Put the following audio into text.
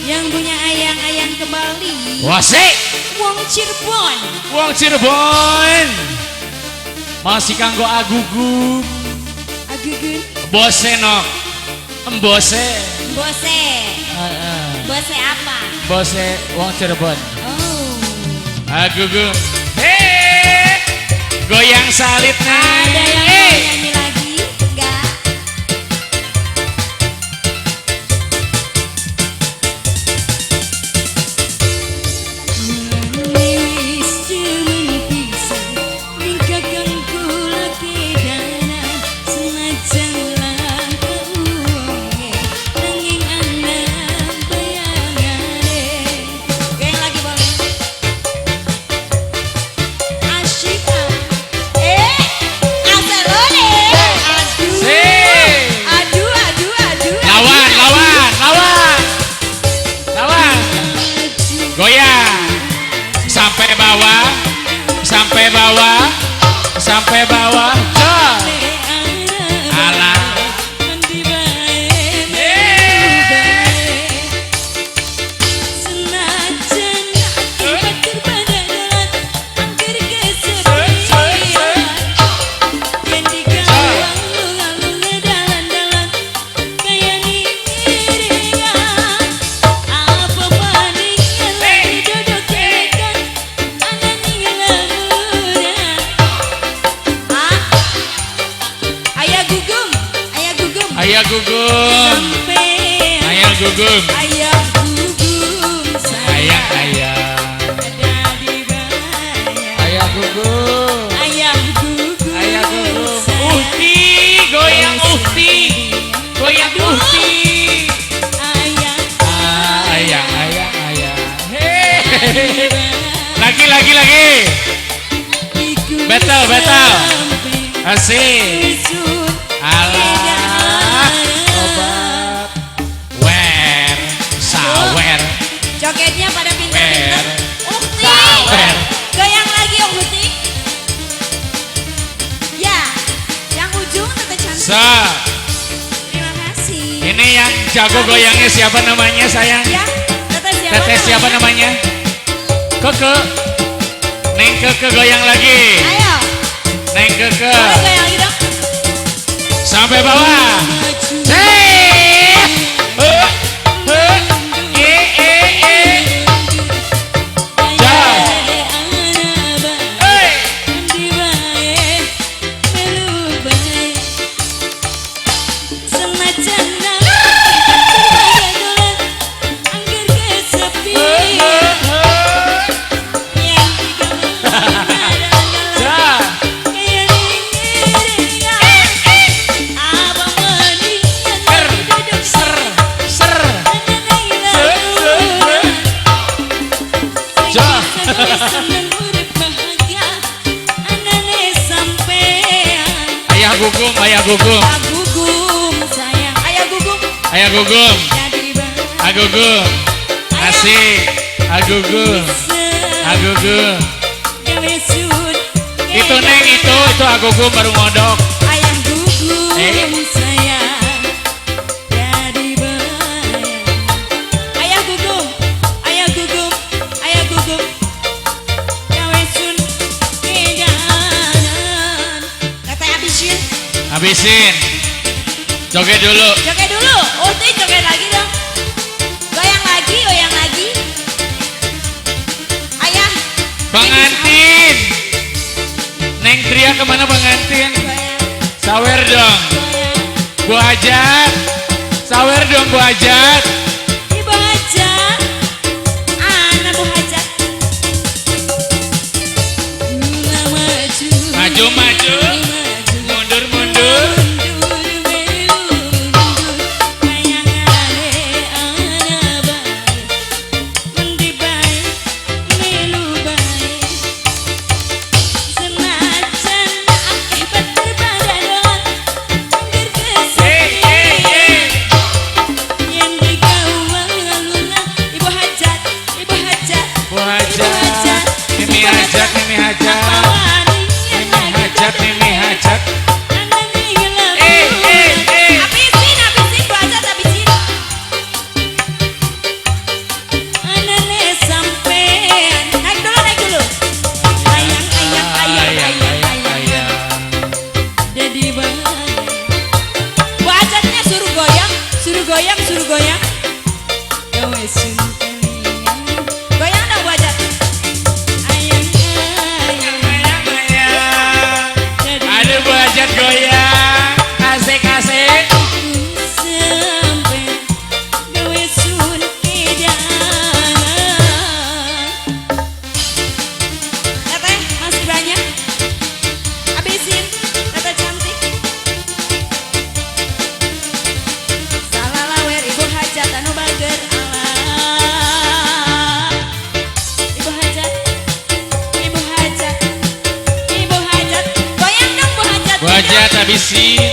Yang punya ayang-ayang kembali. Wasik. Wong Cirebon. Wong Cirebon. Masih kanggo agugum. Agugun. Bose nok. Embose. Bose. Bose apa? Bose Wong Cirebon. Oh. Agugum. Hey. Goyang salit nih. Ada yang mau nyanyi lagi? Enggak. Sampai bawah, alah. Ayah gugum, ayah gugum, ayah gugum, ayah ayah, ayah gugum, ayah gugum, ayah gugum, uhti, goyang uhti, goyang uhti, ayah, ayah, ayah, ayah, hehehe, lagi lagi lagi, betul betul, asik, alah. Jogetnya pada pinter-pinter. Ukti, goyang lagi Ukti. Ya, yang ujung teteh cantik. Terima kasih. Ini yang jago goyangnya siapa namanya sayang? Ya, teteh siapa? Teteh siapa namanya? Keke. Neng Keke goyang lagi. Ayo. Neng Keke. Boleh goyang lagi dong. Sampai bawah. Hey. Ayah gugum, ayah gugum, sayang, ayah gugum, ayah gugum, ayah gugum, asik, ayah gugum, ayah gugum. Itu neng itu ayah gugum baru ngodok. Ayah gugum sayang, jadi bayang. Ayah gugum, ayah gugum, ayah gugum. Habisin. Joget dulu. Joget dulu. Uhti joget lagi dong. Goyang lagi, goyang lagi. Ayah. Pengantin. Neng Tria kemana pengantin? Sawer dong. Bu Hajat. Sawer dong Bu Hajat. Ibu Hajat. Anak Bu Hajat. Maju maju. Mundur mundur. Hey, hey, hey. Suruh goyang, suruh goyang. Gawe sun kelingan. Goyang dong Bu Hajat. Ayang ayang. Ayang ayang. Aduh Bu Hajat goyang. Asik asik. Sampai gawe sun kedangan. Teteh masih banyak. Habisin, teteh cantik. Salalawer Ibu Hajat anu bager Allah. Ibu Hajat, Ibu Hajat, Ibu Hajat, goyang dong Bu Hajat. Bu Hajat habisin.